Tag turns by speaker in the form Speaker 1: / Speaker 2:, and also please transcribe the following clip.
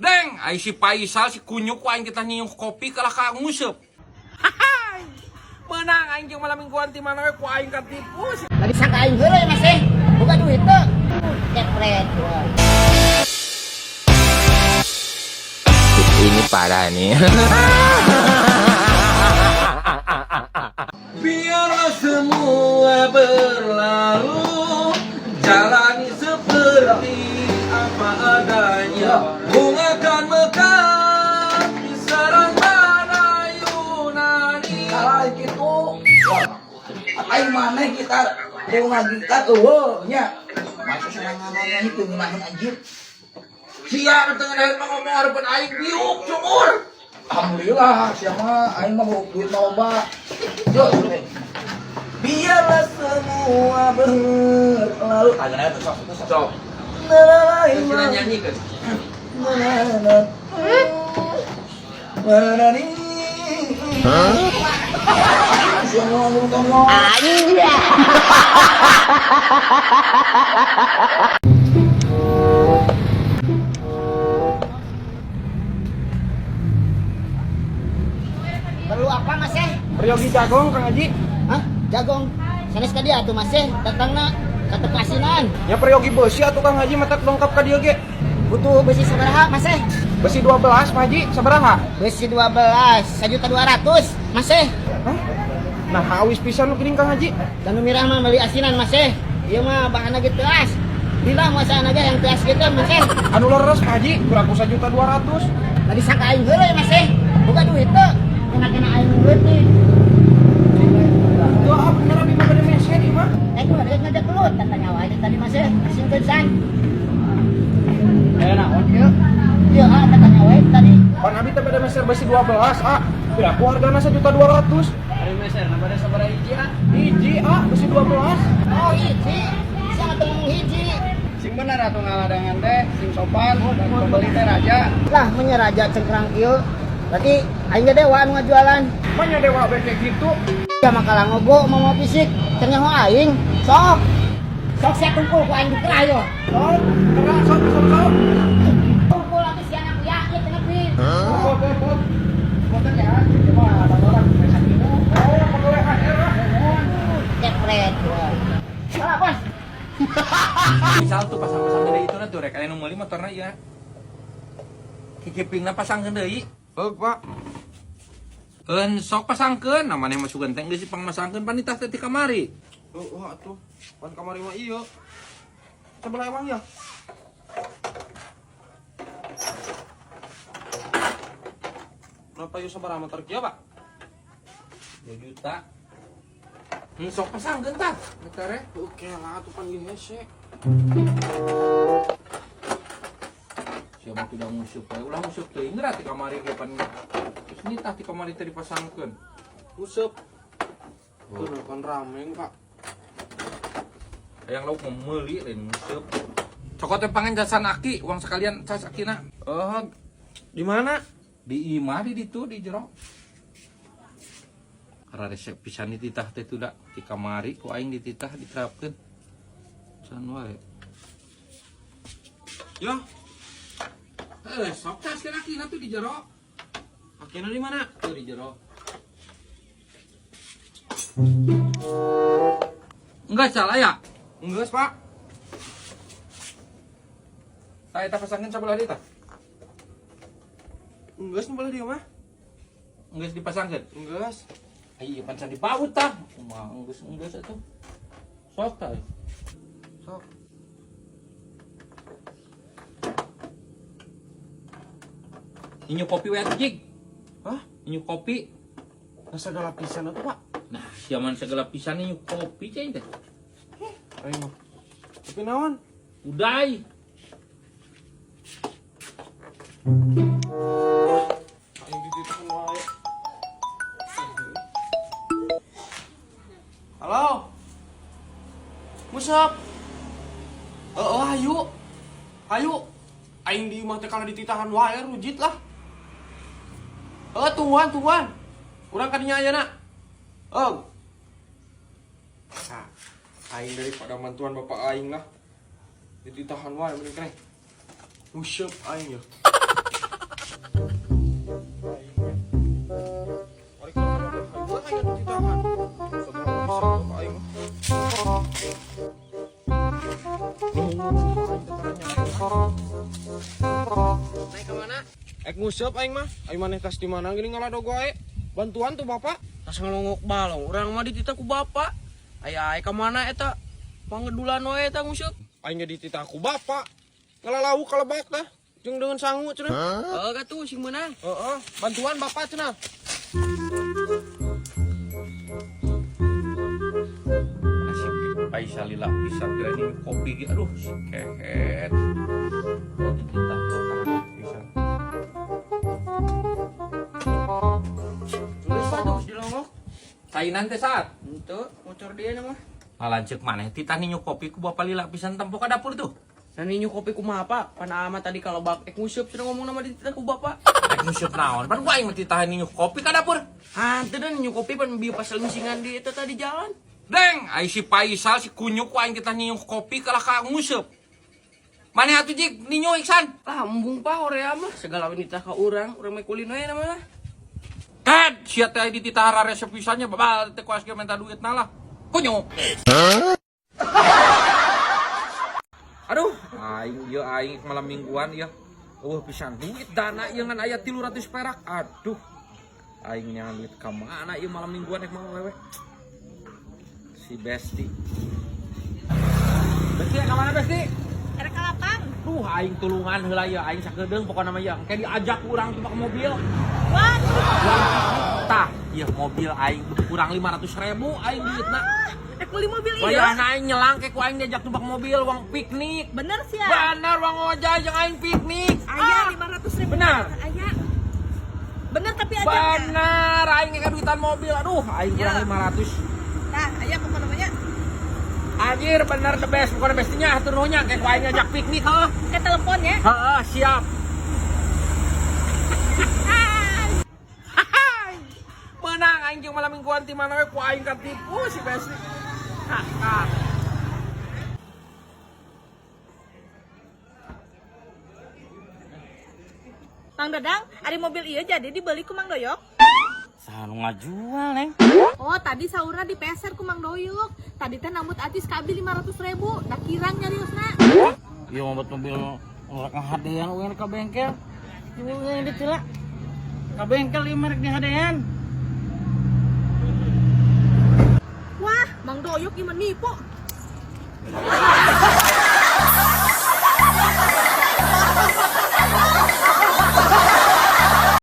Speaker 1: Deng, ai si Paisal si kunyuk ku aing kita nyiuh kopi kalah ka nguseup. Hai. Menang aing jeung malam mingguan ti mana we ku aing katipu.
Speaker 2: Tadi sangka aing heureuy Mas eh. Boga duit teu. Kepret.
Speaker 1: Ini parah nih. Biarlah semua berlalu, jalani seperti apa adanya. Bunga kan mekar di sarang badai Yunani.
Speaker 3: Salah gitu. Aing maneh gitar, bunga gitar eueuh nya. Masa serangan itu ngeunaheun anjir.
Speaker 1: Sia tengah daun mah ngomong harapan aing biuk cungur.
Speaker 3: Alhamdulillah, sia mah aing mah duit loba. Yo, biarlah semua berlalu. Ayeuna tuh sok sok.
Speaker 1: Sok,
Speaker 3: Na
Speaker 1: sina nyanyi kan.
Speaker 3: na na na ni. Sia ngomong ngomong.
Speaker 2: Perlu apa Mas eh?
Speaker 4: Peryogi jagong Kang Haji.
Speaker 2: Hah? Jagong. Sanes ka dia atuh Mas eh. Datangna ka tepasinan.
Speaker 4: Ya peryogi besi atuh Kang Haji matak dongkap ka dieu ge.
Speaker 2: Butuh besi sabaraha Mas eh?
Speaker 4: Besi 12 Pak Haji sabaraha?
Speaker 2: Besi 12, 1.200.000 Mas eh.
Speaker 4: Hah? Nah, awis pisan nu geuning Kang Haji.
Speaker 2: Dan nu mirah mah meuli asinan Mas eh. Ieu mah bahanna ge teuas. Bila masana ge yang teuas gitu Mas eh.
Speaker 4: Anu leres Pak Haji, kurang ku 1.200.000.
Speaker 2: Tadi sangka aing heureuy Mas eh. Boga duit teu. Kena-kena aing leutik.
Speaker 4: Tuh ah bener abi mah bade meser ieu mah.
Speaker 2: Eh kudu rek ngajak gelut tata nyawa aja tadi Mas eh. Asingkeun san.
Speaker 4: Eh naon ieu?
Speaker 2: Ieu ah tata nyawa tadi.
Speaker 4: Pan abi teh bade meser besi 12 ah. Pira ku hargana 1.200.000.
Speaker 5: Ari meser na bade sabaraha hiji ah?
Speaker 4: Hiji ah besi 12.
Speaker 2: Oh hiji. Sia teu ngomong hiji.
Speaker 5: Sing bener atuh ngaladangan teh, sing sopan, dan pembeli teh raja.
Speaker 2: Lah menyeraja cengkrang ieu. Berarti aing ge dewa anu ngajualan.
Speaker 4: Manya dewa we kayak gitu.
Speaker 2: Ya makalah ngogo mau fisik, teu nyaho aing. Sok. Sok sia tumpul ku aing dikerah yo.
Speaker 4: Sok, kerah sok sok sok.
Speaker 2: Tumpul atuh sia anak ya ieu teu nepi.
Speaker 4: Bot bot bot.
Speaker 5: Boten ya, coba ada orang meser gitu.
Speaker 4: Oh, pegawai HR ah.
Speaker 2: Kepret. Salah, Bos.
Speaker 1: Misal tuh pasang-pasang deui itu na tuh rek aya nu meuli motorna ieu. Kikipingna pasangkeun deui.
Speaker 4: Heug, Pak.
Speaker 1: Eun sok pasangkeun, nah maneh mah sugan teh geus dipangmasangkeun pan ditah teh ti kamari.
Speaker 4: Heuh atuh. Pan kamari mah ieu. Sebelah emang ya? Kenapa yuk sabaraha motor kieu, Pak?
Speaker 1: 2 juta. Sok pasangkeun tah. Bentar ya.
Speaker 4: Oke lah, atuh pan ieu hese.
Speaker 1: Siapa tidak ngusup we, ulah ngusup teuing geura ti kamari ge pan. Terus nitah ti kamari teh dipasangkeun.
Speaker 4: Nguseup. Tuh pan rameng, Pak.
Speaker 1: Hayang lauk mau meuli lain ngusup. Cokot teh pangan jasan aki, uang sekalian cas akina.
Speaker 4: Oh, di mana?
Speaker 1: Di imah di ditu di jero. Karena resep pisan dititah teh tuh da ti kamari ku aing dititah diterapkeun. San wae.
Speaker 4: Ya,
Speaker 1: Eh, sok cas ke akina tuh di jero.
Speaker 4: akina di mana?
Speaker 1: Tuh di jero. Enggak salah ya?
Speaker 4: Enggeus, Pak.
Speaker 1: Tah eta pasangkeun sabelah dieu tah.
Speaker 4: Enggeus nu belah dieu mah.
Speaker 1: Enggeus dipasangkeun.
Speaker 4: Enggeus.
Speaker 1: Ai ieu pan dipaut tah. Kumaha enggeus-enggeus atuh. Sok tah.
Speaker 4: Sok.
Speaker 1: Inyu kopi we atuh jig.
Speaker 4: Hah?
Speaker 1: Inyu kopi.
Speaker 4: Nah, segala pisan atuh, Pak.
Speaker 1: Nah, siaman segala pisan inyu kopi cai teh.
Speaker 4: Aing mah. Tapi naon?
Speaker 1: Uday.
Speaker 4: Aing dititahkeun wae. Halo. Musab. Heeh, ayo. Ayo. Aing di imah teh kalau dititahan wae rujit lah. Heeh, tungguan, tungguan. Urang ka dinya ayeuna. Heug. Nah, aing daripada mantuan bapak aing lah. Dititahan wae mending keneh. Nguseup aing ya.
Speaker 5: Naik ke mana?
Speaker 4: Ek nguseup aing mah. Aing maneh tas di mana gini ngaladog wae. Bantuan tuh bapak.
Speaker 5: Tas ngelongok balong, urang mah dititah ku bapak. Aya aya ka mana eta? Pangedulan wae eta nguseup.
Speaker 4: Aing ge dititah ku bapak. Ngalalau kalebak tah. Jeung dengan sangu cenah.
Speaker 5: Heeh katuh sing meunang.
Speaker 4: Heeh, bantuan bapak cenah.
Speaker 1: Asik Aisyah lila bisa kira ini kopi ge aduh si kehet. Kita bisa.
Speaker 5: Geus Pak tuh dilongok.
Speaker 1: Cainan teh saat.
Speaker 5: Henteu, motor dia mah.
Speaker 1: Lanceuk maneh titah ninyu kopi ku bapak lila pisan tempo ka dapur tuh.
Speaker 5: Nah ninyu kopi kumaha Pak? Pan ama tadi kalebak ek nguseup cenah ngomong nama dititah ku bapak.
Speaker 1: Ek nguseup naon? Pan ku aing mah titah ninyu kopi ka dapur.
Speaker 5: Hanteu dan ninyu kopi pan bieu pas lengsingan di eta tadi jalan.
Speaker 1: Deng, ai si Paisal si kunyuk ku aing titah ninyu kopi kalah ka nguseup. Maneh atuh jik ninyu iksan.
Speaker 5: Lah embung Pak horea mah segala wanita ka urang, urang mah kulin we nama lah.
Speaker 1: Ted, sia teh dititah raresep pisannya babal teh kuas ge minta duit lah. Kunyuk. Aduh, aing ieu aing malam mingguan ieu. Eueuh pisan duit dana ieu ngan aya 300 perak. Aduh. Aing nyangan duit ka mana ieu malam mingguan ek mau wewe. Si Besti. Besti ka mana Besti?
Speaker 6: Erek ka lapang.
Speaker 1: Duh, aing tulungan heula ieu aing sakedeung pokona mah ieu. Engke diajak urang tuh ke mobil.
Speaker 6: Waduh.
Speaker 1: Tah, ieu mobil aing kurang 500.000 aing duitna.
Speaker 6: Rek beli mobil ieu.
Speaker 1: Wayahna aing nyelang ke ku aing diajak tumbak mobil wang piknik.
Speaker 6: Bener sih ya.
Speaker 1: Bener wang ojai jeung aing piknik.
Speaker 6: Aya 500.000.
Speaker 1: Benar.
Speaker 6: Aya. Bener tapi aja.
Speaker 1: Bener aing ge duitan mobil. Aduh, aing kurang
Speaker 6: Ya.
Speaker 1: 500.
Speaker 6: Nah, aya apa namanya?
Speaker 1: Anjir, bener the best, bukan bestinya, hatur nuhun nya ke ku aing ngajak piknik heuh.
Speaker 6: Ke telepon ya.
Speaker 1: Heeh, siap. Menang aing jeung malam mingguan ti mana we ku aing katipu si Besti. Haha.
Speaker 6: Mang Dadang, ari mobil ieu jadi dibeli ku Mang Doyok.
Speaker 2: Saha nu ngajual, Neng?
Speaker 6: Oh, tadi saurna dipeser ku Mang Doyok. Tadi teh nambut acis ka abdi 500.000. Da kirang nyariosna.
Speaker 2: Ieu mah mobil rek ngahadean urang ka bengkel. Ieu yang ditila. Ka bengkel ieu merek dihadean.
Speaker 6: Wah, Mang Doyok ieu mah nipu.